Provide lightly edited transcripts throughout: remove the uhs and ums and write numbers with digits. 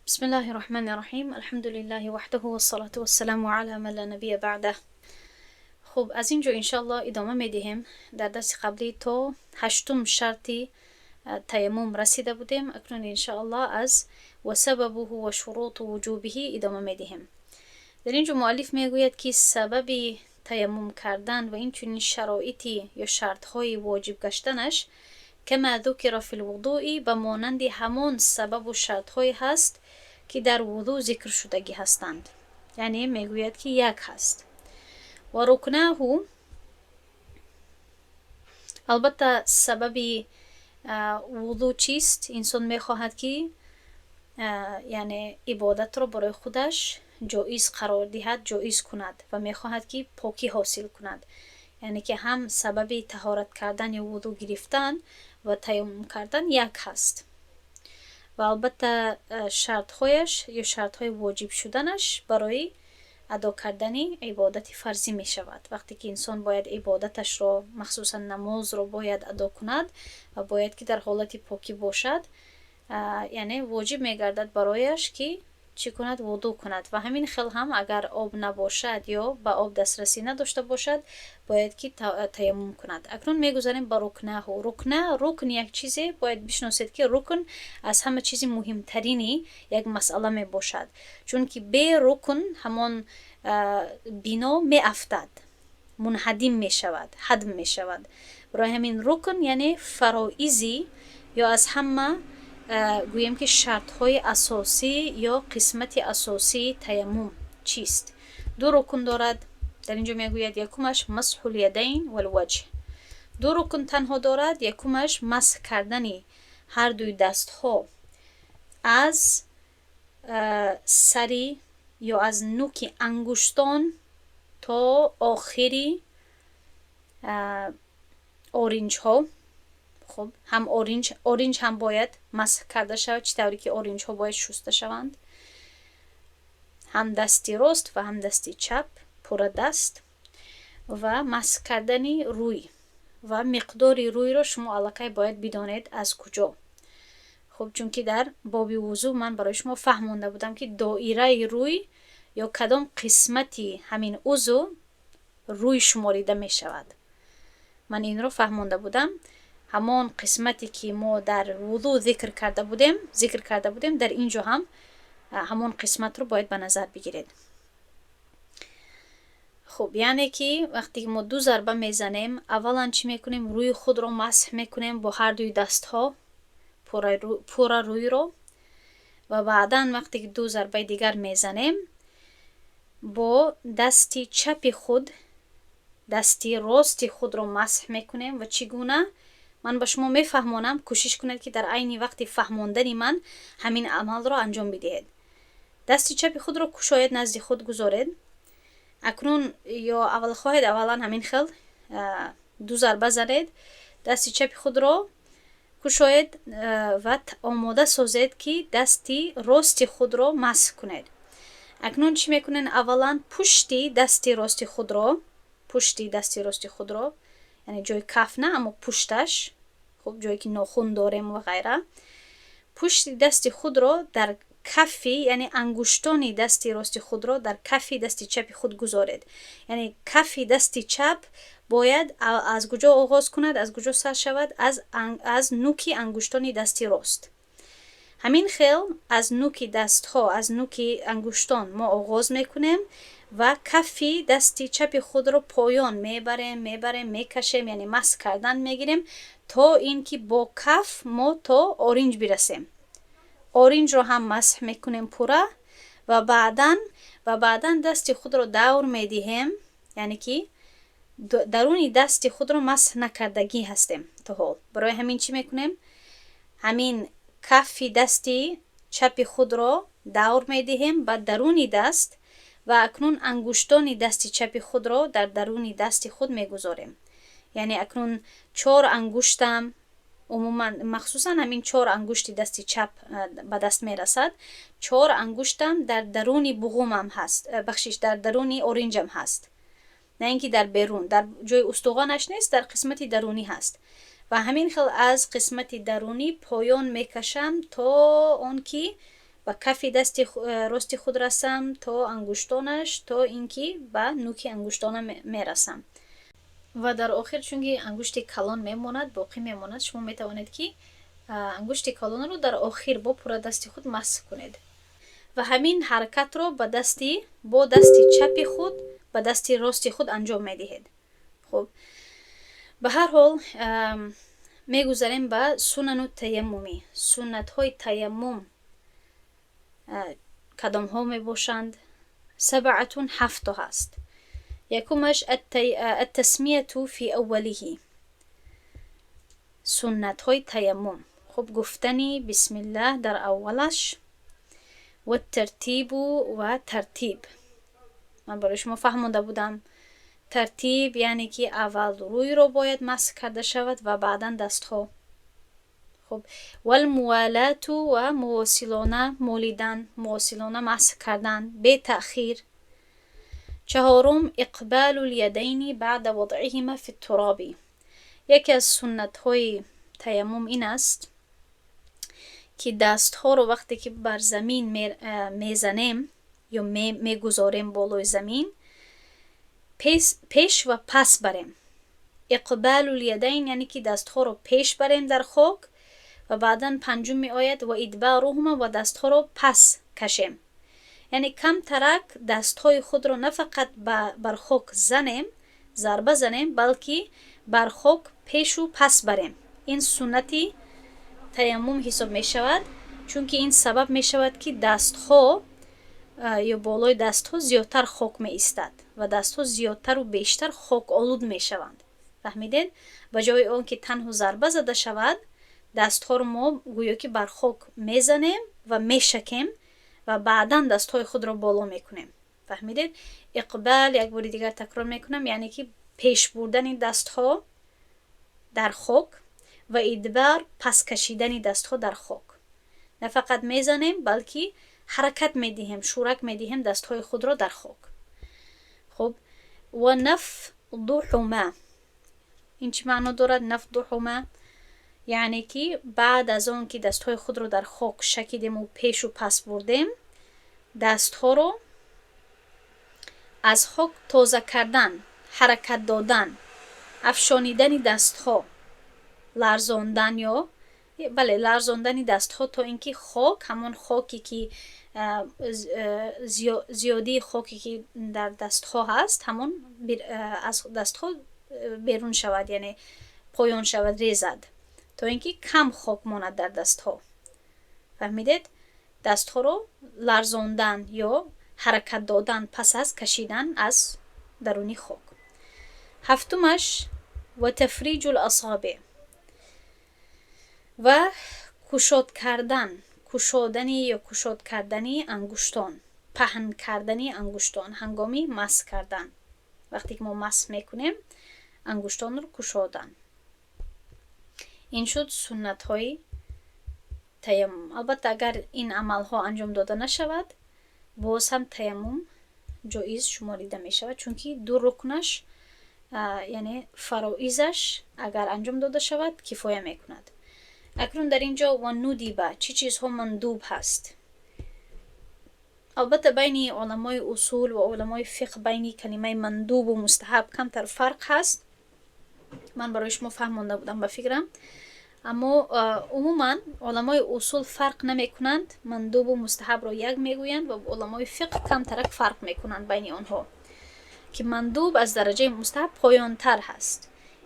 بسم الله الرحمن الرحیم. الحمد لله وحده والصلاة والسلام على من لا نبی بعده. خب، از اینجا انشالله ادامه میدهیم. در درس قبلی تا هشتم شرطی تیمم رسیده بودیم. اکنون انشاءالله از وسببه و شروط وجوبه ادامه میدهیم. در اینجا مؤلف میگوید که سبب تیمم کردن و اینچنین شرایطی یا شرط های واجب گشتنش كما ذكر في الوضوء، به مانند همان سبب و شرط های هست که در وضوع ذکر شدگی هستند، یعنی میگوید که یک هست. و رکناه، البته سبب وضوع چیست؟ انسان میخواهد که یعنی عبادت را برای خودش جایز قرار دهد، جایز کند و میخواهد که پاکی حاصل کند. یعنی که هم سبب طهارت کردن یا وضوع گرفتن و تیمم کردن یک هست و البته شرطهایش یا شرطهای واجب شدنش برای ادا کردن عبادت فرضی می شود. وقتی که انسان باید عبادتش را، مخصوصا نماز را باید ادا کند و باید که در حالت پاکی باشد، یعنی واجب می گردد برایش که چی کند؟ وضوع کند. و همین خیل هم اگر آب نباشد یا به آب دسترسی نداشته باشد، باید که تیمم کند. اکنون میگذاریم به رکنه. رکنه، رکن یک چیزی باید بشناسید که رکن از همه چیزی مهمترینی یک مسئله می باشد، چون که به رکن همان بینا می افتد، منهدم می شود، هدم می شود. برای همین رکن یعنی فرائضی یا از همه گوییم که شرط های اساسی یا قسمت اساسی تیمم چیست؟ دو رکن دارد. در اینجا میگوید یکمش مسح الیدین والوجه. دو رکن تنها دارد. یکمش مسح کردن هر دوی دست ها از سری یا از نوک انگشتان تا آخری آرنج ها. خب، هم آرنج، آرنج هم باید مسح کرده شود، چطوری که آرنج ها باید شسته شوند. هم دستی راست و هم دستی چپ، پورا دست و مسح کردن روی و مقدار روی را شما الکی باید بدانید از کجا. خب، چون که در باب وضوع من برای شما فهمانده بودم که دایره روی یا کدام قسمتی همین عضو روی شماریده می شود. من این رو فهمانده بودم. همان قسمتی که ما در وضوع ذکر کرده بودیم، در اینجا هم همان قسمت رو باید به نظر بگیرید. خب، یعنی که وقتی که ما دو ضربه میزنیم، اولا چی میکنیم؟ روی خود رو مسح میکنیم با هر دوی دست ها، پورا روی رو، و بعدا وقتی که دو ضربه دیگر میزنیم، با دستی چپ خود دستی راستی خود رو مسح میکنیم. و چگونه؟ من به شما میفهمانم، کوشش کنید که در عین وقتی فهماندن من همین عمل را انجام بدهید. دستی چپ خود را کشاید، نزد خود گذارید. اکنون یا اول خواهید اولا همین خل دو ضربه زنید، دستی چپ خود را کشاید و آماده سازید که دستی راستی خود را مسح کنید. اکنون چی میکنین؟ اولا پشتی دستی راستی خود را، پشتی دستی راستی خود را، یعنی جای کف نه، اما پشتش، خب، جایی که ناخن داریم و غیره، پشت دستی خود را در کفی، یعنی انگشتان دستی راستی خود را در کفی دستی چپ خود گذارید. یعنی کفی دستی چپ باید از کجا آغاز کند؟ از کجا سر شود؟ از نوکی انگشتان دستی راست. همین خیل از نوک دست ها، از نوک انگشتان ما آغاز میکنیم و کفی دستی چپ خود رو پایان میبریم، میبریم، میکشیم، یعنی مسح کردن میگیریم تا اینکه با کف ما تا آرنج برسیم. آرنج رو هم مسح میکنیم پوره و بعدا دست خود رو دور میدهیم، یعنی که درونی دست خود رو مسح نکردگی هستیم تا حال. برای همین چی میکنیم؟ همین کفی دستی چپ خود را دور میدهیم به درونی دست و اکنون انگشتان دست چپ خود را در درونی دست خود میگذاریم. یعنی اکنون چهار انگشتم، عموما مخصوصا همین چهار انگشت دست چپ به دست میرسد، چهار انگشتم در درونی بغومم هست، بخشش، در درونی آرنجم هست، نه اینکه در بیرون، در جای استخوانش نیست، در قسمت درونی هست. و همین خل از قسمت درونی پایان میکشم تا آنکه Ба кафи дасти рости худ расам, то ангуштонаш, то ин ки ба нуки ангуштона мерасам. Ва дар охир, чунки ангушти калон мемонад, боқӣ мемонад, шумо метавонед, ки ангушти калонро дар охир бо пурра дасти худ масҳ кунед ва ҳамин ҳаракатро ба дасти бо дасти чапи худ ба дасти рости худ анҷом медиҳед. Хуб, ба ҳар ҳол, мегузарем ба سنن التيمم. Суннатҳои таяммум кадомҳо мебошанд? سبعة, ҳафто ҳаст. Якумаш: التسمية في أوله. Суннатҳои таяммум, хуб, гуфтани бисмиллаҳ дар аввалаш, والترتيب, ва тартиб. Ман барои шумо фаҳмонда будам, тартиб яъне ки аввал рӯйро бояд масҳ карда шавад ва баъдан дастҳо. Хуб, والموالاة, ва мувосилона молидан, мувосилона масҳ кардан бетаъхир. Чаҳорум: إقبال اليدين بعد وضعهما في التراب. Яке аз суннатҳои таяммум ин аст, ки дастҳоро вақте ки бар замин мезанем ё мегузорем болои замин, пеш ва пас барем. إقبال اليدين, яъне ки дастҳоро пеш барем дар хок ва баъдан панҷум меояд: وإدبارهما, ва дастҳоро пас кашем, яъне камтарак дастҳои худро на фақат бар хок занем, зарба занем, балки бар хок пешу пас барем. Ин суннати таяммум ҳисоб мешавад, чунки ин сабаб мешавад, ки дастҳо ё болои дастҳо зиёдтар хок меистад ва дастҳо зиёдтару бештар хоколуд мешаванд. Фаҳмидед? Ба ҷои он ки танҳо зарба зада шавад, дастҳоро мо гӯё ки бар хок мезанем ва мешакем ва баъдан дастҳои худро боло мекунем. Фаҳмидед? Иқбал, як бори дигар такрор мекунам, яъне ки пеш бурдани дастҳо дар хок ва идбар, пас кашидани дастҳо дар хок. На фақат мезанем, балки ҳаракат медиҳем, шӯрак медиҳем дастҳои худро дар хок. Хуб, ونفضهما, ин чӣ маъно дорад, نفضهما? Яъне ки баъд аз он ки дастҳои худро дар хок шакидему пешу пас бурдем, дастҳоро аз хок тоза кардан, ҳаракат додан, афшонидани дастҳо, ларзондан ё бале, ларзондани дастҳо, то ин ки хок, ҳамон хоке ки зиёдии хоке ки дар дастҳо ҳаст, ҳамон аз дастҳо берун шавад, яъне поён шавад, резад, то ин ки кам хок монад дар дастҳо. Фаҳмидед? Дастҳоро ларзондан ё ҳаракат додан пас аз кашидан аз даруни хок. Ҳафтумаш: وتفريج الأصابع, ва кушод кардан, кушодани ё кушод кардани ангуштон, паҳн кардани ангуштон ҳангоми масҳ кардан. Вақте ки мо масҳ мекунем, ангуштонро кушодан. Ин шуд суннатҳои таяммум. Албатта, агар ин амалҳо анҷом дода нашавад, боз ҳам таяммум ҷоиз шуморида мешавад, чунки ду рукнаш, яъне фароизаш, агар анҷом дода шавад, кифоя мекунад. Акнун дар ин ҷо وندب, чӣ чизҳо мандуб ҳаст? Албатта, байни уламои усул ва уламои фиқҳ байни калимаи мандубу мустаҳаб камтар фарқ ҳаст. Ман барои шумо фаҳмонда будам, ба фикрам. Аммо умуман уламои усул фарқ намекунанд, мандубу мустаҳабро як мегӯянд ва уламои фиқҳ камтарак фарқ мекунанд байни онҳо, ки мандуб аз дараҷаи мустаҳаб поёнтар ҳаст,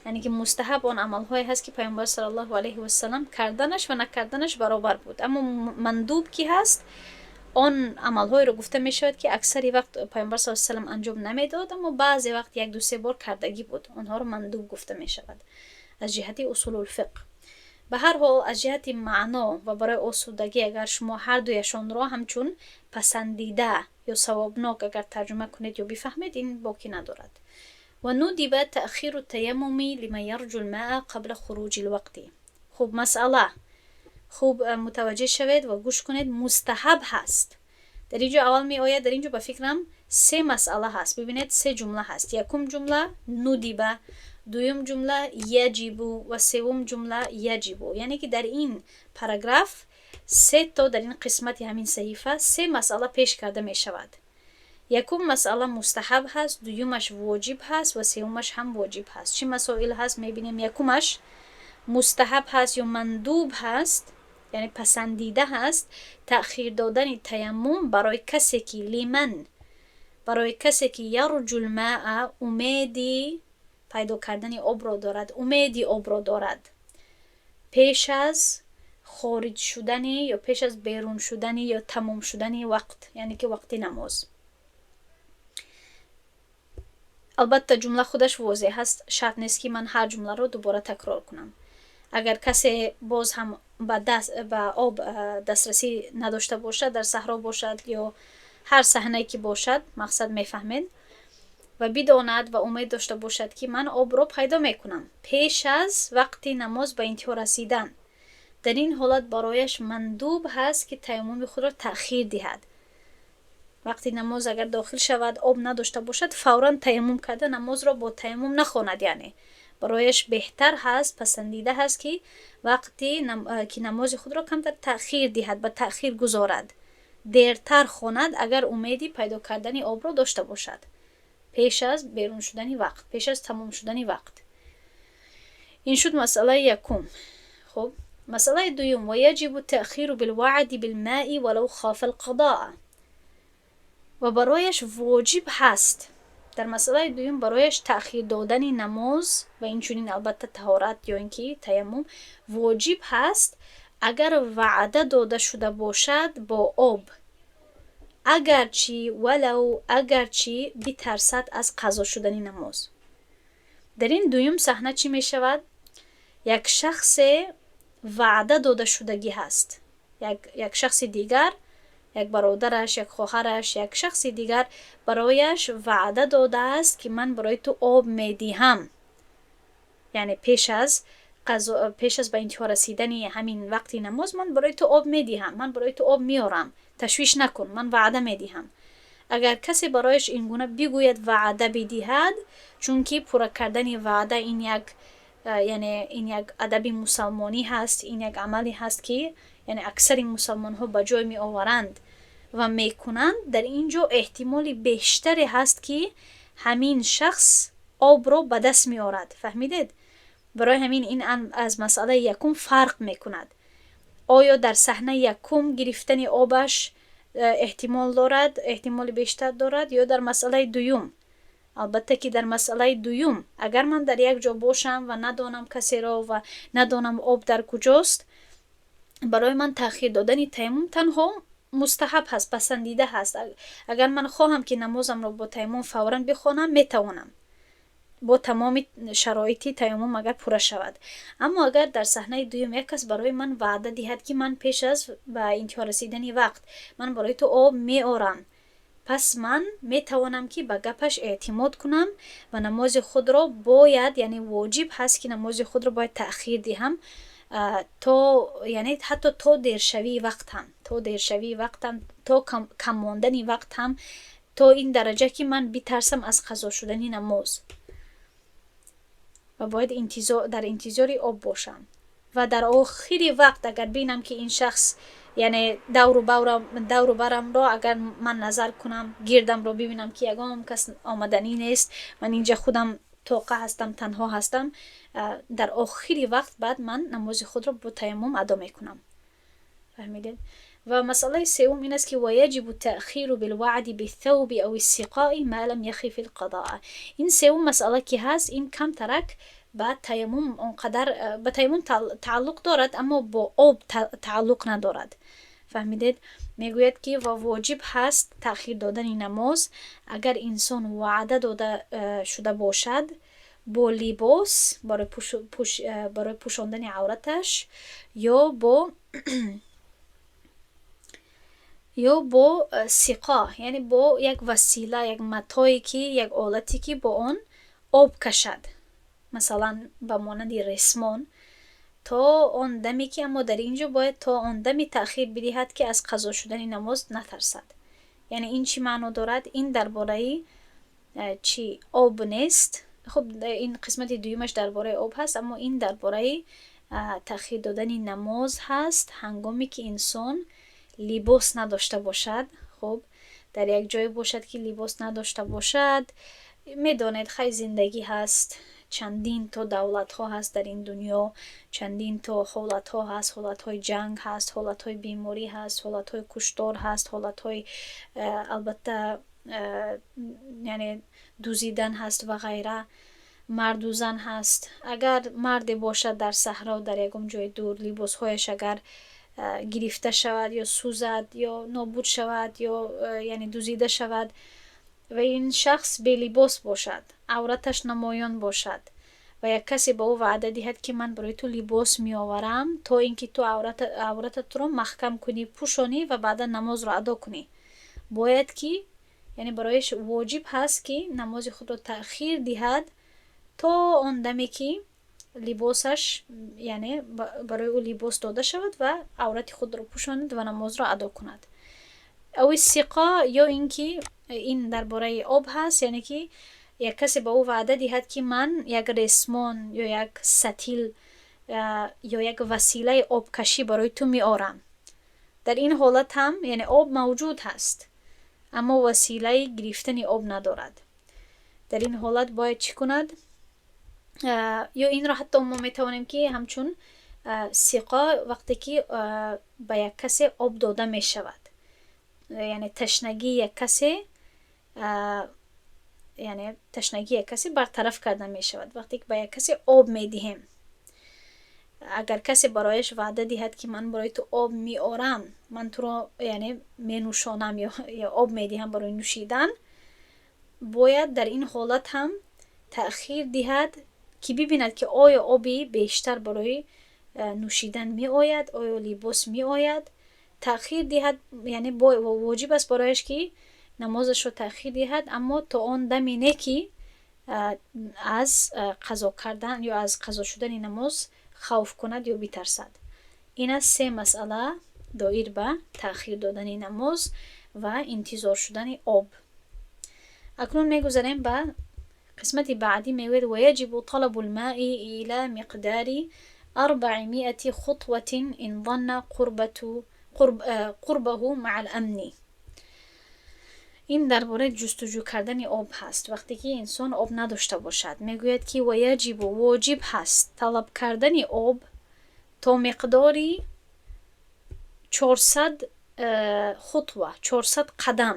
яъне ки мустаҳаб он амалҳое ҳаст, ки Паёмбар صلى الله عليه وسلم карданаш ва накарданаш баробар буд. Аммо мандуб ки ҳаст, он амалҳоеро гуфта мешавад, ки аксари вақт Паёмбар с салам анҷом намедод, аммо баъзе вақт як ду се бор кардагӣ буд. Онҳоро мандуб гуфта мешавад аз ҷиҳати усулулфиқҳ. Ба ҳар ҳол, аз ҷиҳати маъно ва барои осудагӣ, агар шумо ҳар дуяшонро ҳамчун пасандида ё савобнок агар тарҷума кунед ё бифаҳмед, ин боки надорад. وندب تأخير التيمم لمن يرجو الماء قبل خروج الوقت. Хуб, масъала, хуб мутаваҷҷеҳ шавед ва гӯш кунед. Мустаҳаб ҳаст. Дар ин ҷо аввал меояд, дар ин ҷо, ба фикрам, се масъала ҳаст. Бибинед, се ҷумла ҳаст. Якум ҷумла ندب, дуюм ҷумла يجب ва севум ҷумла يجب. Яъне ки дар ин параграф Се то дар ин қисмати ҳамин саҳифа се масъала пеш карда мешавад. Якум масъала мустаҳаб ҳаст, дуюмаш воҷиб ҳаст ва сеюмаш ҳам воҷиб ҳаст. Чӣ масоил ҳаст, мебинем. Якумаш мустаҳаб ҳаст ё мандуб ҳаст, яъне пасандида ҳаст таъхир додани таяммум барои касе ки لمن, барои касе ки يرجو الماء, умеди пайдо кардани обро дорад, умеди обро дорад пеш аз хориҷ шудани ё пеш аз берун шудани ё тамом шудани вақт, яъне ки вақти намоз. Албатта, ҷумла худаш возеҳ ҳаст, шарт нест, ки ман ҳар ҷумларо дубора такрор кунам. Агар касе боз ҳам ба об дастрасӣ надошта бошад, дар саҳро бошад ё ҳар саҳнае ки бошад, мақсад мефаҳмед, ва бидонад ва умед дошта бошад, ки ман обро пайдо мекунам пеш аз вақти намоз ба интиҳо расидан, дар ин ҳолат барояш мандуб ҳаст, ки таяммуми худро таъхир диҳад. Вақти намоз агар дохил шавад, об надошта бошад, фавран таяммум карда намозро бо таяммум нахонад. Яъне барояш беҳтар ҳаст, пасандида ҳаст, ки вақти ки намози худро камтар таъхир диҳад, ба таъхир гузорад, дертар хонад, агар умеди пайдо кардани обро дошта бошад пеш аз берун шудани вақт, пеш аз тамом шудани вақт. Ин шуд масъалаи якум. Хуб, масъалаи дуюм: ويجب التأخير بالوعد بالماء ولو خاف القضاء. Ва барояш воҷиб ҳаст, дар масъалаи дуюм барояш таъхир додани намоз ва инчунин албатта таҳорат ё ин ки таяммум воҷиб ҳаст, агар ваъда дода шуда бошад бо об, агарчи ولو, агарчи битарсад аз қазо шудани намоз. Дар ин дуюм саҳна чӣ мешавад? Як шахсе ваъда дода шудагӣ ҳаст, як шахси дигар, як бародараш, як хоҳараш, як шахси дигар барояш ваъда додааст, ки ман барои ту об медиҳам, яъне пеш аз ба интиҳо расидани ҳамин вақти намоз ман барои ту об медиҳам, ман барои ту об меорам, ташвиш накун, ман ваъда медиҳам. Агар касе барояш ин гуна бигӯяд, ваъда бидиҳад, чунки пурра кардани ваъда ин як, яъне ин як адаби мусалмонӣ ҳаст, ин як амале ҳаст, ки яъне аксари мусалмонҳо ба ҷой меоваранд ва мекунанд, дар ин ҷо эҳтимоли бештаре ҳаст, ки ҳамин шахс обро ба даст меорад. Фаҳмидед? Барои ҳамин ин аз масъалаи якум фарқ мекунад. Оё дар саҳнаи якум гирифтани обаш эҳтимол дорад, эҳтимоли бештар дорад ё дар масъалаи дуюм? Албатта ки дар масъалаи дуюм. Агар ман дар як ҷо бошам ва надонам касеро ва надонам об дар куҷост, барои ман таъхир додани таяммум танҳо мустаҳаб ҳаст, пасандида ҳаст. Агар ман хоҳам, ки намозамро бо таяммум фавран бихонам, метавонам бо тамоми шароити таяммум, агар пурра шавад. Аммо агар дар саҳнаи дуюм як кас барои ман ваъда диҳад, ки ман пеш аз ба интиҳо расидани вақт ман барои ту об меорам, пас ман метавонам, ки ба гапаш эътимод кунам ва намози худро бояд, яъне воҷиб ҳаст, ки намози худро бояд таъхир диҳам то, яъне ҳатто то дершавии вақт ҳам, то дершавии вақт ҳам, то кам мондани вақт ҳам, то ин дараҷа, ки ман битарсам аз қазо шудани намоз ва бояд дар интизори об бошам. Ва дар охири вақт агар бинам, ки ин шахс, яъне давру барамро агар ман назар кунам, гирдамро бибинам, ки ягон кас омаданӣ нест, ман инҷа худам тоқа ҳастам, танҳо ҳастам, дар охири вақт баъд ман намози худро бо таяммум адо мекунам. Фаҳмидед? Ва масъалаи сеюм ин аст, ки ويجب التأخير بالوعد بالثوب أو السقاء ما لم يخف القضاء. Ин сеюм масъала ки ҳаст, ин камтарак ба таяммум он қадар ба таяммум тааллуқ дорад, аммо бо об тааллуқ надорад. Фаҳмидед? Мегӯяд, ки ва воҷиб ҳаст таъхир додани намоз, агар инсон ваъда дода шуда бошад бо либос барои пӯшондани авраташ ё бо سقاء, яъне бо як васила, як матое ки, як олате ки бо он об кашад, масалан, ба монанди ресмон, то он даме ки, аммо дар ин ҷо бояд то он даме таъхир бидиҳад, ки аз қазо шудани намоз натарсад. Яъне ин чӣ маъно дорад? Ин дар бораи чӣ, об нест. Хуб, ин қисмати дуюмаш дар бораи об ҳаст, аммо ин дар бораи Таъхир додани намоз ҳаст, ҳангоме ки инсон либос надошта бошад. Хуб, дар як ҷое бошад, ки либос надошта бошад. Медонед, хай, зиндагӣ ҳаст, чандин то давлатҳо ҳаст дар ин дунё, чандин то ҳолатҳо ҳаст: ҳолатҳои ҷанг ҳаст, ҳолатҳои беморӣ ҳаст, ҳолатҳои куштор ҳаст, ҳолатҳои албатта, яъне дузидан ҳаст ва ғайра. Марду зан ҳаст. Агар марде бошад дар саҳро, дар ягон ҷои дур, либосҳояш агар гирифта шавад ё сӯзад ё нобуд шавад ё яъне дузида шавад ва ин шахс белибос бошад, авраташ намоён бошад ва як касе ба ӯ ваъда диҳад, ки ман барои ту либос меоварам, то ин ки ту аврататро маҳкам кунӣ, пӯшонӣ ва баъдан намозро адо кунӣ, бояд ки, яъне барояш воҷиб ҳаст, ки намози худро таъхир диҳад то он даме, ки либосаш, яъне барои ӯ либос дода шавад ва аврати худро пӯшонад ва намозро адо кунад. أو السقاء, ё ин ки ин дар бораи об ҳаст, яъне ки як касе ба ӯ ваъда диҳад, ки ман як ресмон ё як сатил ё як василаи обкашӣ барои ту меорам. Дар ин ҳолат ҳам, яъне об мавҷуд ҳаст, аммо василаи гирифтани об надорад. Дар ин ҳолат бояд чӣ кунад? Ё инро ҳатто мо метавонем, ки ҳамчун سقاء, вақте ки ба як касе об дода мешавад, яъне ташнагии як касе, яъне ташнагии як касе бартараф карда мешавад, вақте ки ба як касе об медиҳем. Агар касе барояш ваъда диҳад, ки ман барои ту об меорам, ман туро, яъне, менӯшонам ё об медиҳам барои нӯшидан, бояд дар ин ҳолат ҳам таъхир диҳад, ки бибинад, ки оё оби бештар барои нӯшидан меояд, оё либос меояд. Таъхир диҳад, яъне воҷиб аст барояш, ки намозашро таъхир диҳад, аммо то он даме не, ки аз қазо кардан ё аз қазо шудани намоз хавф кунад ё битарсад. Ин аст се масъала доир ба таъхир додани намоз ва интизор шудани об. Акнун мегузарем ба қисмати баъдӣ. Мегӯяд: ويجب طلب الماء إلى مقدار 400 خطوة إن ظن قربه مع الأمن. Ин дар бораи ҷустуҷӯ кардани об ҳаст, вақте ки инсон об надошта бошад. Мегӯяд, ки ويجب, воҷиб ҳаст талаб кардани об то миқдори 400 خطوة, 400 қадам,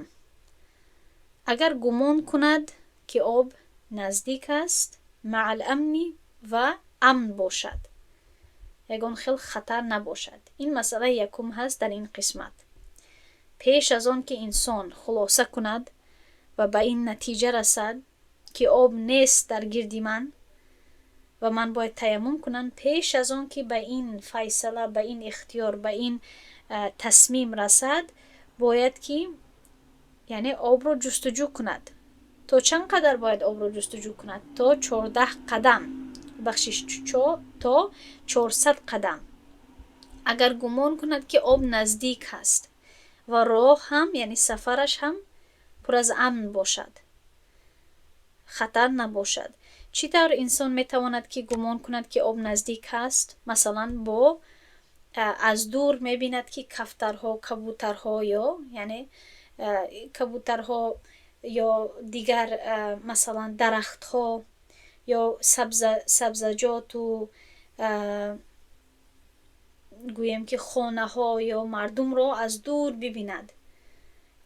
агар гумон кунад, ки об наздик аст, مع الأمن, ва амн бошад, ягон хел хатар набошад. Ин масъалаи якум ҳаст дар ин қисмат. Пеш аз он ки инсон хулоса кунад ва ба ин натиҷа расад, ки об нест дар гирди ман ва ман бояд таяммум кунам, пеш аз он ки ба ин файсала, ба ин ихтиёр, ба ин тасмим расад, бояд ки, яъне, обро ҷустуҷӯ кунад. То чанд қадар бояд обро ҷустуҷӯ кунад? То 14 қадам, бахшиш, то 400 қадам, агар гумон кунад, ки об наздик ҳаст ва роҳ ҳам, яъне сафараш ҳам пур аз амн бошад, хатар набошад. Чӣ тавр инсон метавонад, ки гумон кунад, ки об наздик ҳаст? Масалан, бо аз дур мебинад, ки кафтарҳо, кабутарҳо ё, яъне, кабутарҳо ё дигар, масалан, дарахтҳо ё сабзаҷоту, гӯем ки, хонаҳо ё мардумро аз дур бибинад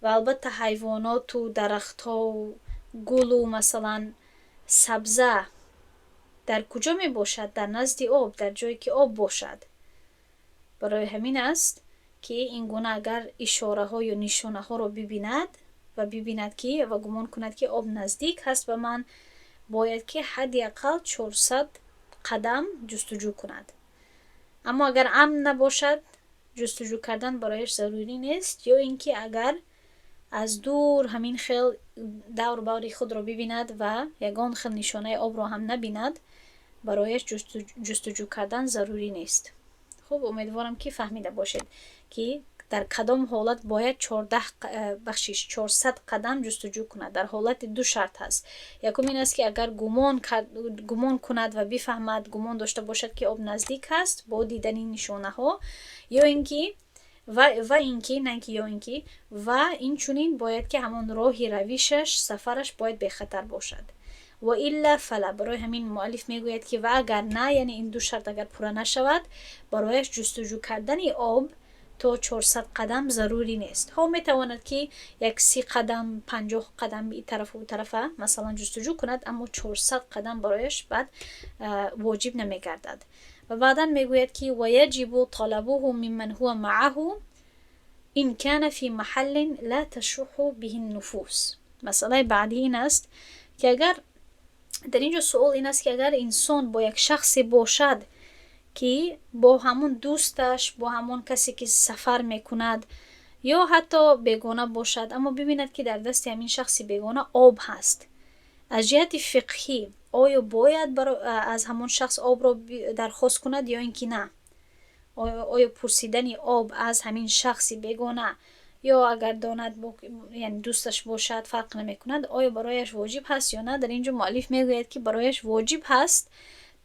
ва албатта ҳайвоноту дарахтҳоу гулу, масалан, сабза дар куҷо мебошад? Дар назди об, дар ҷое ки об бошад. Барои ҳамин аст, ки ин гуна агар ишораҳо ё нишонаҳоро бибинад ва бибинад ки ва гумон кунад, ки об наздик ҳаст ба ман, бояд ки ҳадди ақал 400 қадам ҷустуҷӯ кунад. Аммо агар амн набошад, ҷустуҷӯ кардан барояш зарурӣ нест. Ё ин ки агар аз дур ҳамин хел давру баври худро бибинад ва ягон хел нишонаи обро ҳам набинад, барояш ҷустуҷӯ кардан зарурӣ нест. Хуб, умедворам, ки фаҳмида бошед, ки Дар кадом ҳолат бояд 14, бахшиш, 400 қадам ҷустуҷӯ кунад? Дар ҳолати ду шарт ҳаст. Якум ин аст, ки агар гумон кунад ва бифаҳмад, гумон дошта бошад, ки об наздик ҳаст бо дидани нишонаҳо, ё ин ки ва ин ки, на ин ки ё ин ки, ва инчунин бояд, ки ҳамон роҳи равишаш, сафараш бояд бехатар бошад. وإلا فلا. Барои ҳамин муаллиф мегӯяд, ки ва агар на, яъне ин ду шарт агар пурра нашавад, барояш ҷустуҷӯ кардани об то 400 қадам зарурӣ нест. Ҳо, метавонад, ки як 30 қадам, 50 қадам и тарафу ӯ тарафа, масалан, ҷустуҷӯ кунад, аммо 400 қадам барояш баъд воҷиб намегардад. Ва баъдан мегӯяд, ки ويجب طلبه ممن هو معه إن كان في محل لا تشح به النفوس. Масъалаи баъдӣ ин аст, ки агар дар ин ҷо суол ин аст, ки агар инсон бо як шахсе бошад, ки бо ҳамон дӯсташ, бо ҳамон касе, ки сафар мекунад, ё ҳатто бегона бошад, аммо бибинад, ки дар дасти ҳамин шахси бегона об ҳаст, аз ҷиҳати фиқҳӣ оё бояд аз ҳамон шахс обро дархост кунад ё ин ки на? Оё пурсидани об аз ҳамин шахси бегона ё агар донад, яъне дӯсташ бошад, фарқ намекунад, оё барояш воҷиб ҳаст ё на? Дар ин ҷо муаллиф мегӯяд, ки барояш воҷиб ҳаст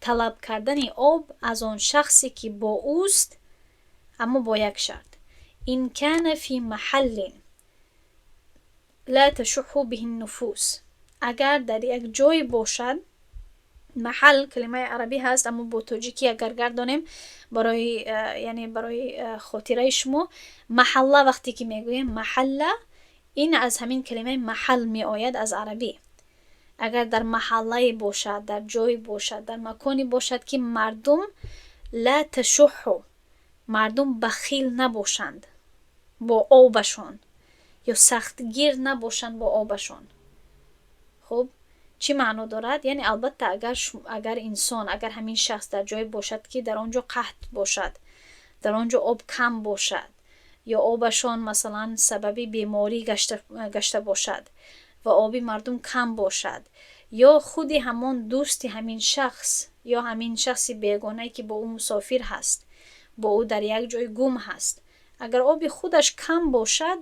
талаб кардани об аз он шахсе, ки бо ӯст, аммо бо як шарт: إن كان في محل لا تشح به النفوس. Агар дар як ҷое бошад. Маҳал калимаи арабӣ ҳаст, аммо бо тоҷикӣ агар гардонем, барои яъне барои хотираи шумо, маҳалла вақте ки мегӯем, маҳалла, ин аз ҳамин калимаи маҳал меояд аз арабӣ. Агар дар маҳаллае бошад, дар ҷое бошад, дар маконе бошад, ки мардум لا تشح, мардум бахил набошанд бо обашон ё сахтгир набошанд бо обашон. Хуб, чӣ маъно дорад? Яъне, албатта, агар инсон, агар ҳамин шахс дар ҷое бошад, ки дар он ҷо қаҳт бошад, дар он ҷо об кам бошад ё обашон, масалан, сабаби беморӣ гашта бошад ва оби мардум кам бошад, ё худи ҳамон дӯсти ҳамин шахс ё ҳамин шахси бегонае, ки бо ӯ мусофир ҳаст, бо ӯ дар як ҷой гум ҳаст, агар оби худаш кам бошад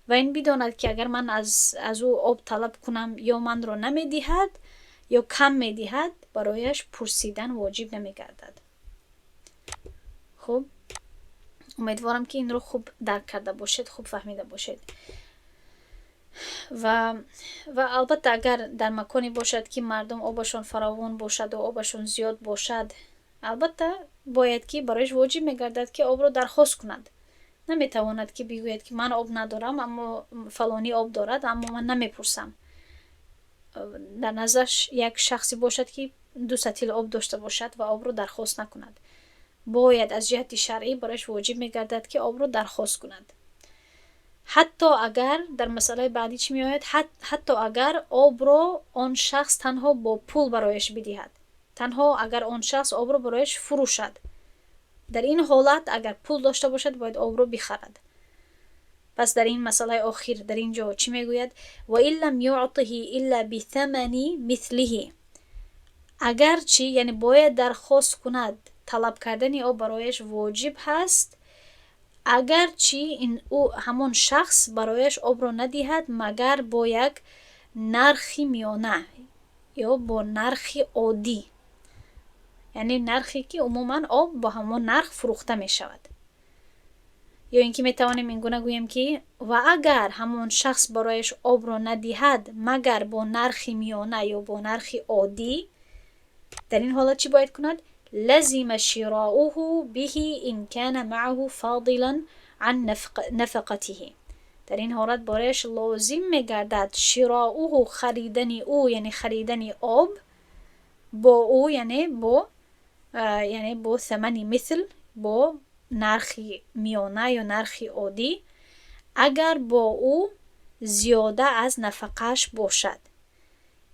ва ин бидонад, ки агар ман аз ӯ об талаб кунам, ё манро намедиҳад, ё кам медиҳад, барояш пурсидан воҷиб намегардад. Хуб, умедворам, ки инро хуб дарк карда бошед, хуб фаҳмида бошед. Ва албатта, агар дар маконе бошад, ки мардум обашон фаровон бошаду обашон зиёд бошад, албатта, бояд ки барояш воҷиб мегардад, ки обро дархост кунад. Наметавонад, ки бигӯяд, ки ман об надорам, аммо фалонӣ об дорад, аммо ман намепурсам. Дар наздаш як шахсе бошад, ки ду сатил об дошта бошад ва обро дархост накунад. Бояд аз ҷиҳати шаръӣ барояш воҷиб мегардад, ки обро дархост кунад. Ҳатто агар, дар масъалаи баъдӣ чӣ меояд? Ҳатто агар обро он шахс танҳо бо пул барояш бидиҳад, танҳо агар он шахс обро барояш фурӯшад, дар ин ҳолат агар пул дошта бошад, бояд обро бихарад. Пас дар ин масъалаи охир дар ин ҷо чӣ мегӯяд? وإن لم يعطه إلا بثمن مثله. Агарчи, яъне бояд дархост кунад, талаб кардани об барояш воҷиб ҳаст, агарчи ин ӯ, ҳамон шахс, барояш обро надиҳад, магар бо як нархи миёна ё бо нархи оддӣ, яъне нархе, ки умуман об бо ҳамон нарх фурӯхта мешавад. Ё ин ки метавонем ин гуна гӯем, ки ва агар ҳамон шахс барояш обро надиҳад, магар бо нархи миёна ё бо нархи оддӣ, дар ин ҳолат чӣ бояд кунад? لزم شراؤه به إن كان معه فاضلا عن نفقته. Дар ин ҳолат барояш лозим мегардад شراؤه, харидани ӯ, яъне харидани об бо ӯ, яъне бо ثمن مثل, бо нархи миёна ё нархи оддӣ, агар бо ӯ зиёда аз нафақааш бошад.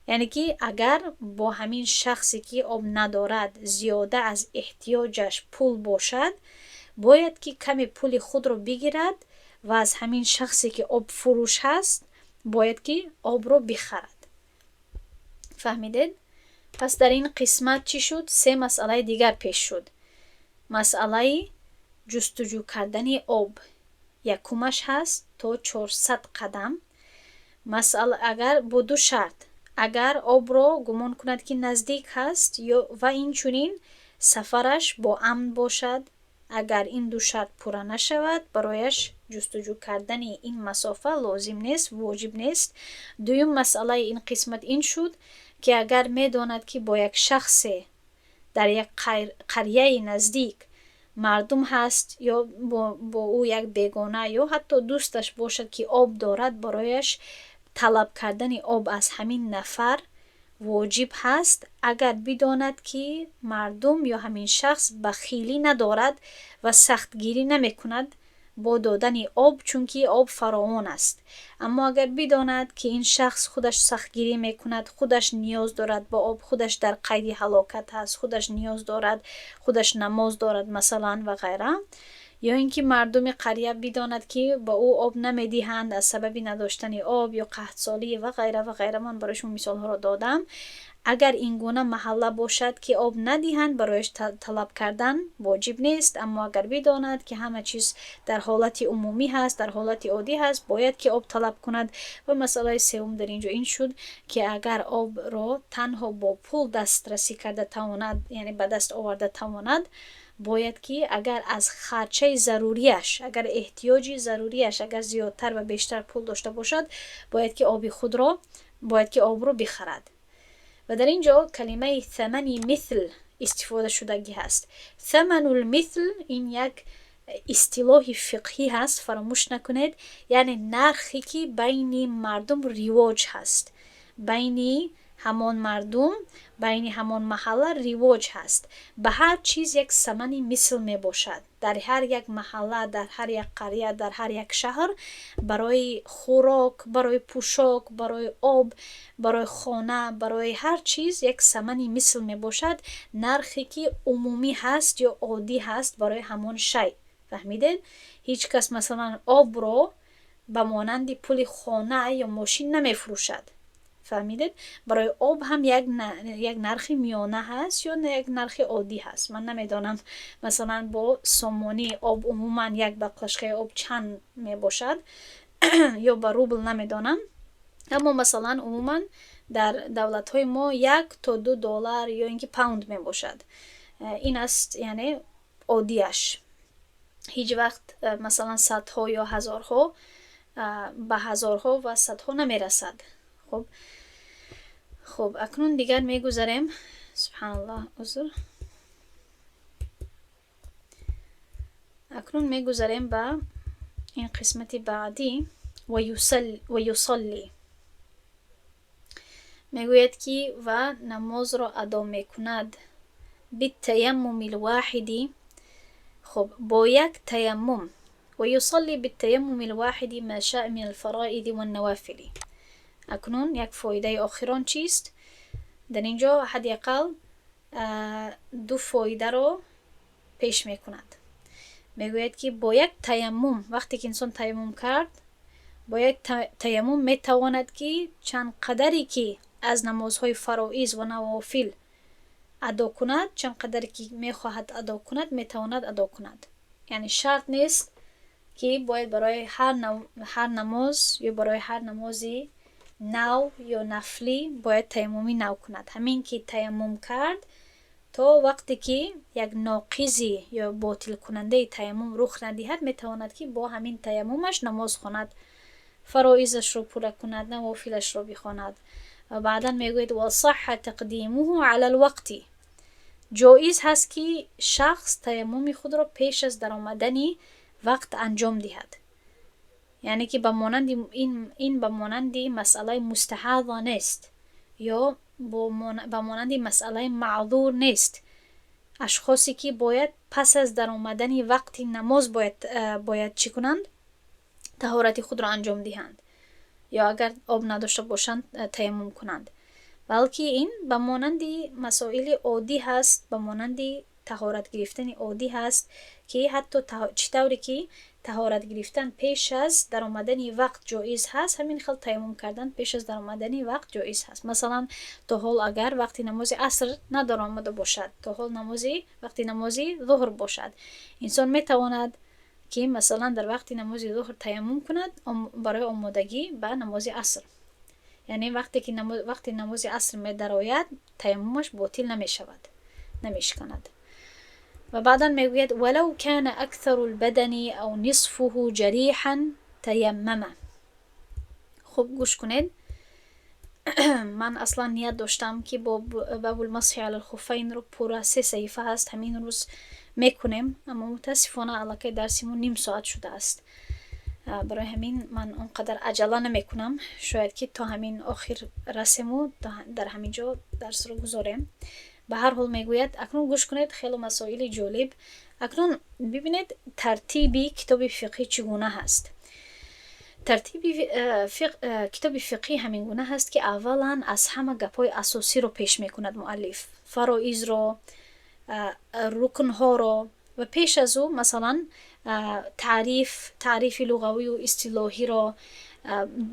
Яъне ки агар бо ҳамин шахсе, ки об надорад, зиёда аз эҳтиёҷаш пул бошад, бояд ки каме пули худро бигирад ва аз ҳамин шахсе, ки обфурӯш ҳаст, бояд ки обро бихарад. Фаҳмидед? Пас дар ин қисмат чӣ шуд? Се масъалаи дигар пеш шуд. Масъалаи ҷустуҷӯ кардани об. Якумаш ҳаст то 400 қадам. Масъала, агар бо ду шарт: агар обро гумон кунад, ки наздик ҳаст, ё ва инчунин сафараш бо амн бошад. Агар ин ду шарт пурра нашавад, барояш ҷустуҷӯ кардани ин масофа лозим нест, воҷиб нест. Дуюм масъалаи ин қисмат ин шуд, ки агар медонад, ки бо як шахсе дар як қарияи наздик мардум ҳаст ё бо ӯ як бегона ё ҳатто дӯсташ бошад, ки об дорад, барояш талаб кардани об аз ҳамин нафар воҷиб ҳаст, агар бидонад, ки мардум ё ҳамин шахс бахилӣ надорад ва сахтгирӣ намекунад бо додани об, чунки об фаровон аст. Аммо агар бидонад, ки ин шахс худаш сахтгирӣ мекунад, худаш ниёз дорад ба об, худаш дар қайди ҳалокат ҳаст, худаш ниёз дорад, худаш намоз дорад, масалан, ва ғайра, ё ин ки мардуми қария бидонад, ки ба ӯ об намедиҳанд аз сабаби надоштани об ё қаҳтсолӣ ва ғайра ва ғайра, ман барои шумо мисолҳоро додам. Агар ин гуна маҳалла бошад, ки об надиҳанд, барояш талаб кардан воҷиб нест. Аммо агар бидонад, ки ҳама чиз дар ҳолати умумӣ ҳаст, дар ҳолати оддӣ ҳаст, бояд ки об талаб кунад. Ва масъалаи сеюм дар ин ҷо ин шуд, ки агар обро танҳо бо пул дастрасӣ карда тавонад, яъне ба даст оварда тавонад, бояд ки агар аз харчаи заруриаш, агар эҳтиёҷи заруриаш агар зиёдтар ва бештар пул дошта бошад, бояд ки оби худро, бояд ки обро бихарад. Ва дар ин ҷо калимаи «самани мисл» истифода шудагӣ ҳаст. «Саманул мисл» ин як истилоҳи фиқҳӣ ҳаст, фаромӯш накунед, яъне нархе, ки байни мардум ривоҷ ҳаст, байни ҳамон мардум, байни ҳамон маҳалла ривоҷ ҳаст. Ба ҳар чиз як самани мисл мебошад. Дар ҳар як маҳалла, дар ҳар як қария, дар ҳар як шаҳр барои хӯрок, барои пӯшок, барои об, барои хона, барои ҳар чиз як самани мисл мебошад, нархе, ки умумӣ ҳаст ё оддӣ ҳаст барои ҳамон шай. Фаҳмидед? Ҳеҷ кас, масалан, обро ба монанди пули хона ё мошин намефурӯшад. Фаҳмидед? Барои об ҳам як нархи миёна ҳаст ё як нархи оддӣ ҳаст. Ман намедонам, масалан, бо сомонӣ об умуман як баклажкаи об чанд мебошад ё ба рубл, намедонам, аммо, масалан, умуман дар давлатҳои мо 1 то 2 доллар ё ин ки паунд мебошад. Ин аст, яъне оддиаш. Ҳеҷ вақт, масалан, садҳо ё ҳазорҳо, ба ҳазорҳо ва садҳо намерасад. Хуб, акнун дигар мегузарем, субҳаналлоҳ, узр, акнун мегузарем ба ин қисмати баъдӣ. «Ва юсалли», мегӯяд, ки ва намозро адо мекунад, «биттаяммуми лвоҳиди», хуб, бо як таяммум, «ва юсалли биттаяммуми лвоҳиди ма шаа мин алфароиди ваннавофили». Акнун як фоидаи охирон чист? Дар ин ҷо ҳадди ақал ду фоидаро пеш мекунад. Мегӯяд, ки бо як таяммум, вақте ки инсон таяммум кард, бо як таяммум метавонад, ки чанд қадаре ки аз намозҳои фароиз ва навофил адо кунад, чанд қадаре ки мехоҳад адо кунад, метавонад адо кунад. Яъне шарт нест, ки бояд барои ҳар намоз ё барои ҳар намози нав ё нафлӣ бояд таяммуми нав кунад. Ҳамин ки таяммум кард, то вақте ки як ноқизи ё ботилкунандаи таяммум рух надиҳад, метавонад, ки бо ҳамин таяммумаш намоз хонад, фароизашро пурра кунад, навофилашро бихонад. Ва баъдан мегӯяд: «Ва саҳҳа тақдимуҳу ала лвақти», ҷоиз ҳаст, ки шахс таяммуми худро пеш аз даромадани вақт анҷом диҳад. Яъне ки ба монанди ин ба монанди масъалаи мустаҳаза нест ё ба монанди масъалаи маъзур нест, ашхосе ки бояд пас аз даромадани вақти намоз бояд чӣ кунанд? Таҳорати худро анҷом диҳанд ё агар об надошта бошанд, таяммум кунанд, балки ин ба монанди масоили оддӣ ҳаст, ба монанди таҳорат гирифтани оддӣ ҳаст, ки ҳатто чӣ тавре ки таҳорат гирифтан пеш аз даромадани вақт ҷоиз ҳаст, ҳамин хел таяммум кардан пеш аз даромадани вақт ҷоиз ҳаст. Масалан, то ҳол агар вақти намози аср надаромада бошад, то ҳол намози вақти намози зуҳр бошад, инсон метавонад Ки масалан дар вақти намози зуҳр таяммум кунад барои омодагӣ ба намози аср. Яъне вақте ки вақти намози аср медарояд, таяммумаш ботил намешавад, намешиканад. Ва баъдан мегӯяд: ولو كان أكثر البدن أو نصفه جريحا تيمم. Хуб, гӯш кунед, ман аслан ният доштам, ки باب المسح على الخفين ро пурра, се саҳифа ҳаст, ҳамин рӯз мекунем, аммо мутаассифона аллакай дарси мо ним соат шудааст. Барои ҳамин ман он қадар аҷала намекунам. Шояд ки то ҳамин охир расему дар ҳамин ҷо дарсро гузорем. Ба ҳар ҳол, мегӯяд, акнун гӯш кунед, хело масоили ҷолиб. Акнун бибинед, тартиби китоби фиқҳӣ чӣ гуна ҳаст. Тартиби китоби фиқҳӣ ҳамин гуна ҳаст, ки аввалан аз ҳама гапҳои асосиро пеш мекунад муаллиф: фароизро, рукнҳоро ва пеш аз ӯ масалан таъриф, таърифи луғавию истилоҳиро,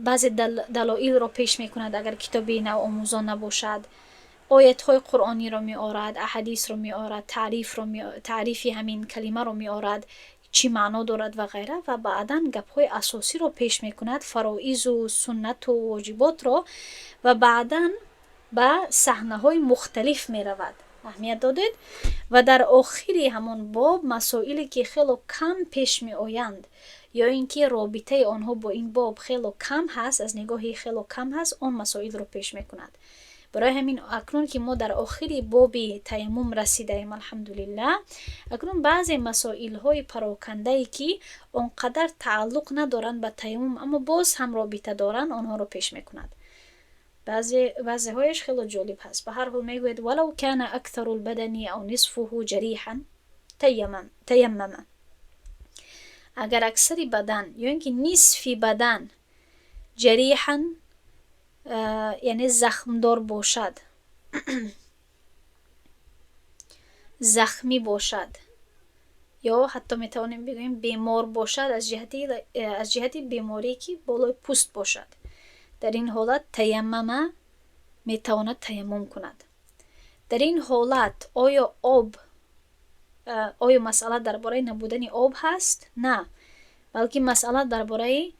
баъзе далоилро пеш мекунад, агар китоби навомӯзон набошад. Оятҳои қуръониро меорад, аҳадисро меорад, таърифро, таърифи ҳамин калимаро меорад, чӣ маъно дорад ва ғайра. Ва баъдан гапҳои асосиро пеш мекунад, фароизу суннату воҷиботро, ва баъдан ба саҳнаҳои мухталиф меравад. Аҳамият додед? Ва дар охири ҳамон боб масоиле, ки хело кам пеш меоянд ё ин ки робитаи онҳо бо ин боб хело кам ҳаст, аз нигоҳи хело кам ҳаст, он масоилро пеш мекунад. Барои ҳамин акнун ки мо дар охири боби таяммум расидаем, алҳамдулиллаҳ, акнун баъзе масоилҳои парокандае, ки он қадар тааллуқ надоранд ба таяммум, аммо боз ҳам робита доранд, онҳоро пеш мекунад. Баъзеҳояш хело ҷолиб ҳаст. Ба ҳар ҳол, мегӯяд: ولو كان أكثر البدن أو نصفه جريحا تيمم. Агар аксари бадан ё ин ки нисфи бадан جريحا, яъне захмдор бошад, захмӣ бошад ё ҳатто метавонем бигӯем бемор бошад, аз ҷиҳати беморие, ки болои пӯст бошад, дар ин ҳолат تيمم, метавонад таяммум кунад. Дар ин ҳолат оё об, оё масъала дар бораи набудани об ҳаст? На, балки масъала дар бораи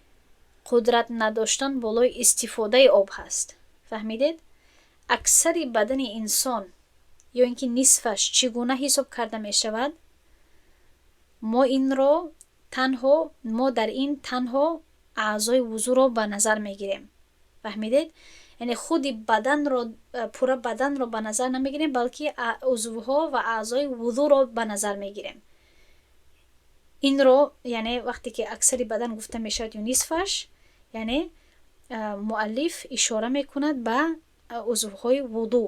қудрат надоштан болои истифодаи об ҳаст. Фаҳмидед? Аксари бадани инсон ё ин ки нисфаш чӣ гуна ҳисоб карда мешавад? Мо инро танҳо, мо дар ин танҳо аъзои вузӯро ба назар мегирем. Фаҳмидед? Яъне худи баданро, пурра баданро ба назар намегирем, балки узвҳо ва аъзои вузӯро ба назар мегирем. Инро, яъне вақте ки аксари бадан гуфта мешавад ё нисфаш, яъне муаллиф ишора мекунад ба узвҳои вудӯ.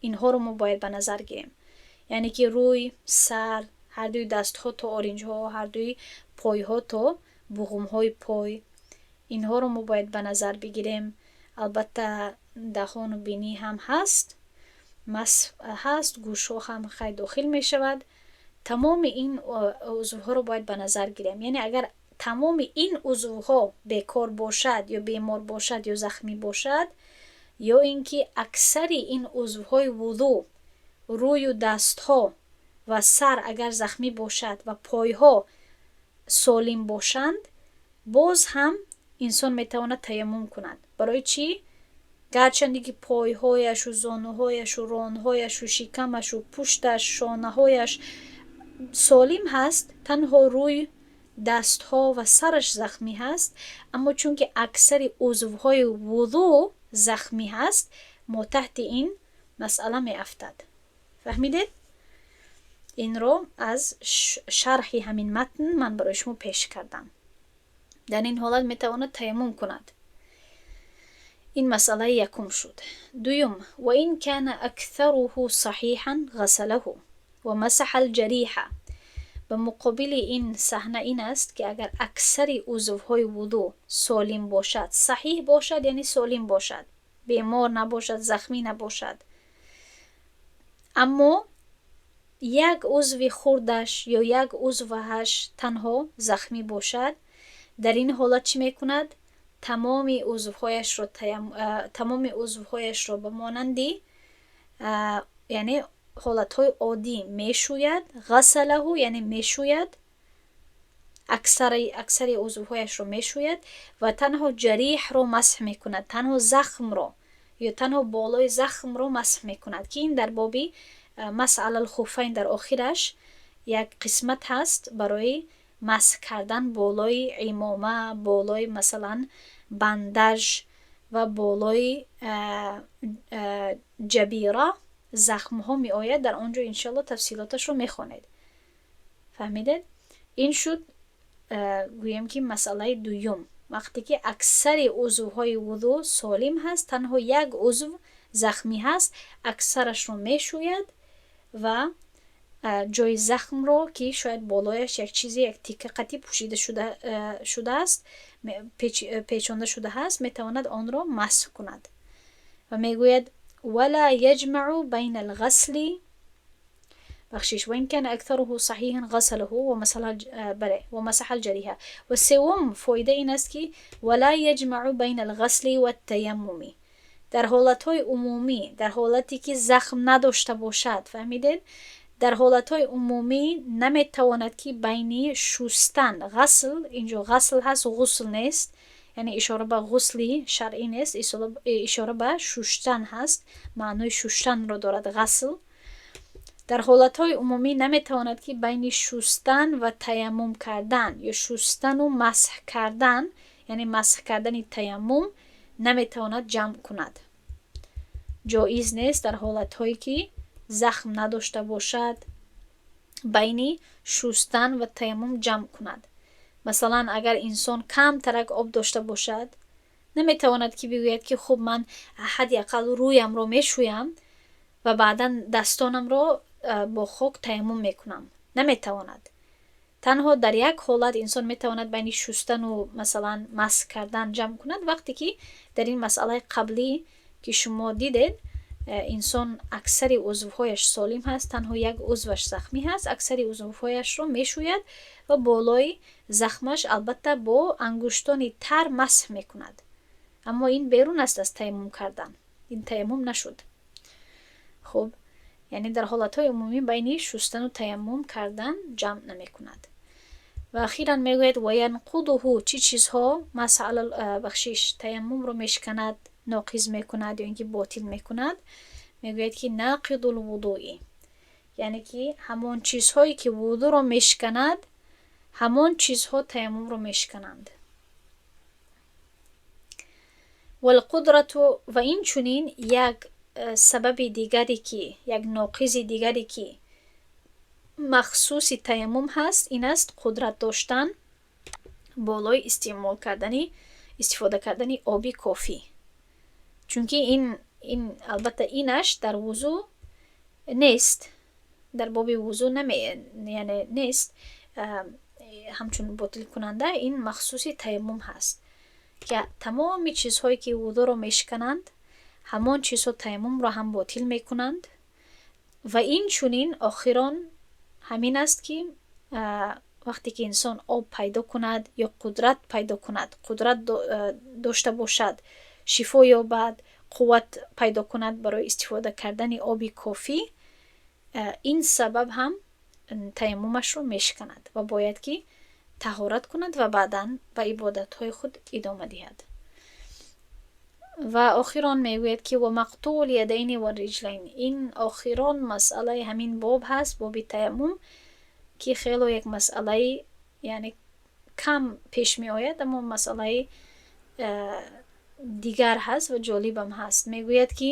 Инҳоро мо бояд ба назар гирем, яъне ки рӯй, сар, ҳардуи дастҳо то оринҷҳо, ҳардуи пойҳо то буғумҳои пой. Инҳоро мо бояд ба назар бигирем. Албатта, даҳону бинӣ ҳам ҳаст, масҳ ҳаст, гӯшҳо ҳам хай дохил мешавад. Тамоми ин узвҳоро бояд ба назар гирем. Яъне агар тамоми ин узвҳо бекор бошад ё бемор бошад ё захмӣ бошад, ё ин ки аксари ин узвҳои вудӯ, рӯю дастҳо ва сар агар захмӣ бошад ва пойҳо солим бошанд, боз ҳам инсон метавонад таяммум кунад. Барои чӣ? Гарчанде ки пойҳояшу зонуҳояшу ронҳояшу шикамашу пушташ, шонаҳояш солим ҳаст, танҳо рӯй, дастҳо ва сараш захмӣ ҳаст, аммо чунки аксари узвҳои вудӯ захмӣ ҳаст, мо таҳти ин масъала меафтад. Фаҳмидед? Инро аз шарҳи ҳамин матн ман барои шумо пеш кардам. Дар ин ҳолат метавонад таяммум кунад. Ин масъалаи якум шуд. Дуюм: وإن كان أكثره صحيحا غسله ومسح الجريح. Ба муқобили ин саҳна ин аст, ки агар аксари узвҳои вудӯ солим бошад, саҳиҳ бошад, яъне солим бошад, бемор набошад, захмӣ набошад, аммо як узви хурдаш ё як узвааш танҳо захмӣ бошад, дар ин ҳолат чӣ мекунад? Тамоми узвҳояшро ба монанди, яъне ҳолатҳои оддӣ мешӯяд. غسله, яъне мешӯяд. Аксари узвҳояшро мешӯяд ва танҳо ҷариҳро масҳ мекунад, танҳо захмро ё танҳо болои захмро масҳ мекунад, ки ин дар боби масҳ алал хуфайн дар охираш як қисмат ҳаст барои масҳ кардан болои имома, болои, масалан, бандаж ва болои ҷабира захмҳо меояд. Дар он ҷо, иншоалло, тафсилоташро мехонед. Фаҳмидед? Ин шуд, гӯем ки, масъалаи дуюм: вақте ки аксари узвҳои вузӯ солим ҳаст, танҳо як узв захмӣ ҳаст, аксарашро мешӯяд ва ҷои захмро, ки шояд болояш як чизе, як тика қатӣ пӯшида шудааст, печонда шуда ҳаст, метавонад онро масҳ кунад. Ва мегӯяд: ولا يجمع بين الغسل, бахшиш, وإن كان أكثره صحيحا غسله ومسح, бале, ومسح الجريح. Ва севум фоида ин аст, ки ولا يجمع بين الغسل والتيمم. Дар ҳолатҳои умумӣ, дар ҳолате ки захм надошта бошад, фаҳмидед, дар ҳолатҳои умумӣ наметавонад, ки байни шустан, ғасл, инҷо ғасл ҳаст, ғусл нест, яъне ишора ба ғусли шаръӣ нест, ишора ба шуштан ҳаст, маънои шуштанро дорад ғасл. Дар ҳолатҳои умумӣ наметавонад, ки байни шустан ва таяммум кардан ё шустану масҳ кардан, яъне масҳ кардани таяммум, наметавонад ҷамъ кунад. Ҷоиз нест дар ҳолатҳое ки захм надошта бошад, байни шустан ва таяммум ҷамъ кунад. Масалан, агар инсон камтарак об дошта бошад, наметавонад, ки бигӯяд, ки хуб, ман ҳадди ақал рӯямро мешӯям ва баъдан дастонамро бо хок таяммум мекунам. Наметавонад. Танҳо дар як ҳолат инсон метавонад байни шустану, масалан, масҳ кардан ҷамъ кунад: вақте ки дар ин масъалаи қаблӣ, ки шумо дидед, инсон аксари узвҳояш солим ҳаст, танҳо як узваш захмӣ ҳаст, аксари узвҳояшро мешӯяд ва болои захмаш, албатта, бо ангуштони тар масҳ мекунад. Аммо ин берун аст аз таяммум кардан, ин таяммум нашуд. Хуб, яъне дар ҳолатҳои умумӣ байни шустану таяммум кардан ҷамъ намекунад. Ва ахиран мегӯяд: وينقضه. Чӣ чизҳо масъала, бахшиш, таяммумро мешиканад, ноқиз мекунад ё ин ки ботил мекунад? Мегӯяд, ки ناقض الوضوء, яъне ки ҳамон чизҳое ки вудӯро мешиканад, ҳамон чизҳо таяммумро мешикананд. والقدرة. Ва инчунин як сабаби дигаре, ки як ноқизи дигаре, ки махсуси таяммум ҳаст, ин аст қудрат доштан болои истеъмол кардани, истифода кардани оби кофӣ. Чунки ин, албатта, инаш дар вузӯ нест, дар боби вузӯ наме, яъне нест ҳамчун ботилкунанда. Ин махсуси таяммум ҳаст, ки тамоми чизҳое ки вузӯро мешикананд, ҳамон чизҳо таяммумро ҳам ботил мекунанд. Ва инчунин охирон ҳамин аст, ки вақте ки инсон об пайдо кунад ё қудрат пайдо кунад, қудрат дошта бошад, шифо ёбад, қувват пайдо кунад барои истифода кардани оби кофӣ, ин сабаб ҳам таяммумашро мешиканад ва бояд ки таҳорат кунад ва баъдан ба ибодатҳои худ идома диҳад. Ва охирон мегӯяд, ки ومقطوع اليدين والرجلين. Ин охирон масъалаи ҳамин боб ҳаст, боби таяммум, ки хело як масъалаи, яъне, кам пеш меояд, аммо масъалаи дигар ҳаст ва ҷолибам ҳаст. Мегӯяд, ки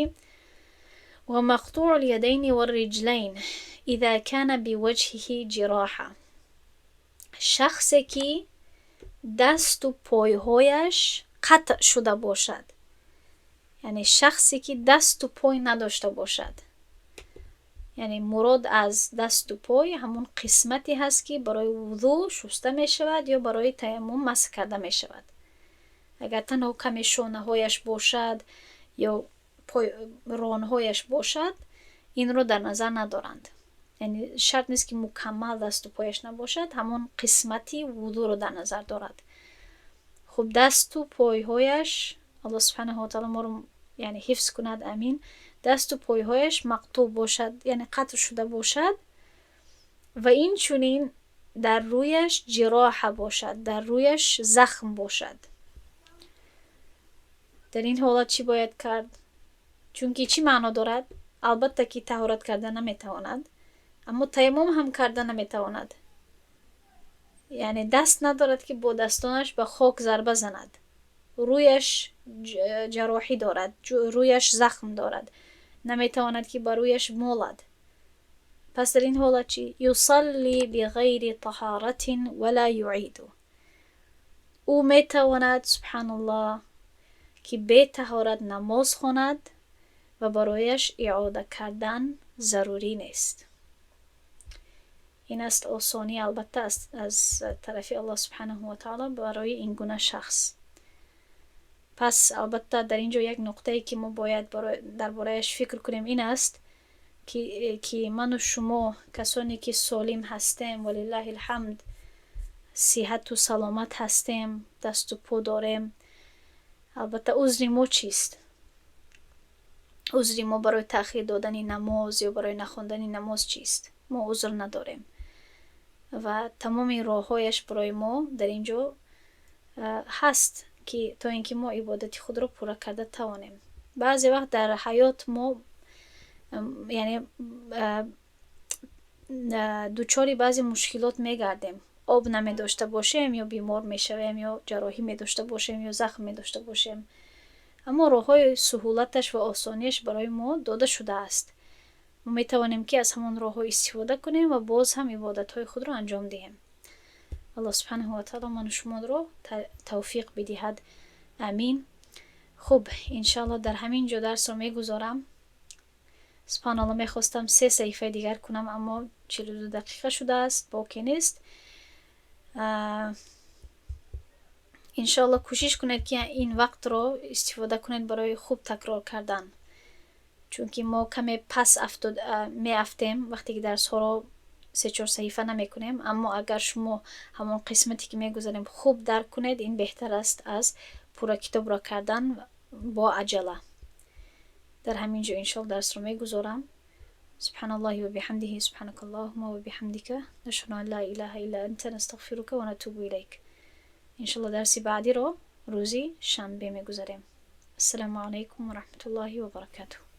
ومقطوع اليدين والرجلين إذا كان بوجهه جراحة. Шахсе ки дасту пойҳояш қатъ шуда бошад, яъне шахсе ки дасту пой надошта бошад, яъне мурод аз дасту пой ҳамон қисмате ҳаст, ки барои вузӯ шуста мешавад ё барои таяммум масҳ карда мешавад. Агар танҳо каме шонаҳояш бошад ё ронҳояш бошад, инро дар назар надоранд. Яъне шарт нест, ки мукаммал дасту пояш набошад, ҳамон қисмати вузӯро дар назар дорад. Хуб, дасту пойҳояш, Аллоҳ субҳанаҳу ватаъала моро, яъне, ҳифз кунад, амин, дасту пойҳояш мақтӯъ бошад, яъне қатъ шуда бошад, ва инчунин Дар рӯяш ҷироҳа бошад, дар рӯяш захм бошад. Дар ин ҳолат чӣ бояд кард? Чунки чӣ маъно дорад? Албатта, ки таҳорат карда наметавонад, аммо таяммум ҳам карда наметавонад, яъне даст надорад, ки бо дастонаш ба хок зарба занад. Рӯяш ҷарроҳӣ дорад, рӯяш захм дорад, наметавонад, ки ба рӯяш молад. Пас дар ин ҳолат чӣ? يصلي بغير طهارة ولا يعيد. Ӯ метавонад, субҳаналлоҳ, ки бетаҳорат намоз хонад ва барояш иода кардан зарурӣ нест. Ин аст осонӣ, албатта, аз тарафи Аллоҳ субҳанаҳу ва таъоло барои ин гуна шахс. Пас, албатта, дар ин ҷо як нуқтае, ки мо бояд дар бораяш фикр кунем, ин аст, ки ману шумо, касоне ки солим ҳастем, ولله الحمد, сиҳату саломат ҳастем, дасту по дорем, албатта, узри мо чист? Узри мо барои таъхир додани намоз ё барои нахондани намоз чист? Мо узр надорем ва тамоми роҳҳояш барои мо дар ин ҷо ҳаст, ки то ин ки мо ибодати худро пурра карда тавонем. Баъзе вақт дар ҳаёт мо, яъне, дучори баъзе мушкилот мегардем: об намедошта бошем, ё бемор мешавем, ё ҷарроҳӣ медошта бошем, ё захм медошта бошем, аммо роҳҳои суҳулаташ ва осониаш барои мо дода шудааст. Мо метавонем, ки аз ҳамон роҳҳо истифода кунем ва боз ҳам ибодатҳои худро анҷом диҳем. Аллоҳ субҳанаҳу ва таъоло ману шуморо тавфиқ бидиҳад, амин. Хуб, иншоаллоҳ, дар ҳамин ҷо дарсро мегузорам. Субҳаналлоҳ, мехостам се саҳифаи дигар кунам, аммо 42 дақиқа шудааст, боке нест. Иншоаллоҳ, кӯшиш кунед, ки ин вақтро истифода кунед барои хуб такрор кардан, чунки мо каме пас меафтем, вақте ки дарсҳоро се-чор саҳифа намекунем. Аммо агар шумо ҳамон қисмате, ки мегузарем, хуб дарк кунед, ин беҳтар аст аз пурра китобро кардан бо аҷала. Дар ҳамин ҷо, иншоалло, дарсро мегузорам. سبحان الله وبحمده، سبحانك اللهم وبحمدك، نشهد أن لا إله إلا أنت، نستغفرك ونتوب إليك. Иншоалло, дарси баъдиро рӯзи шанбе мегузарем. Ассалому алайкум ва раҳматуллоҳи ва баракатуҳ.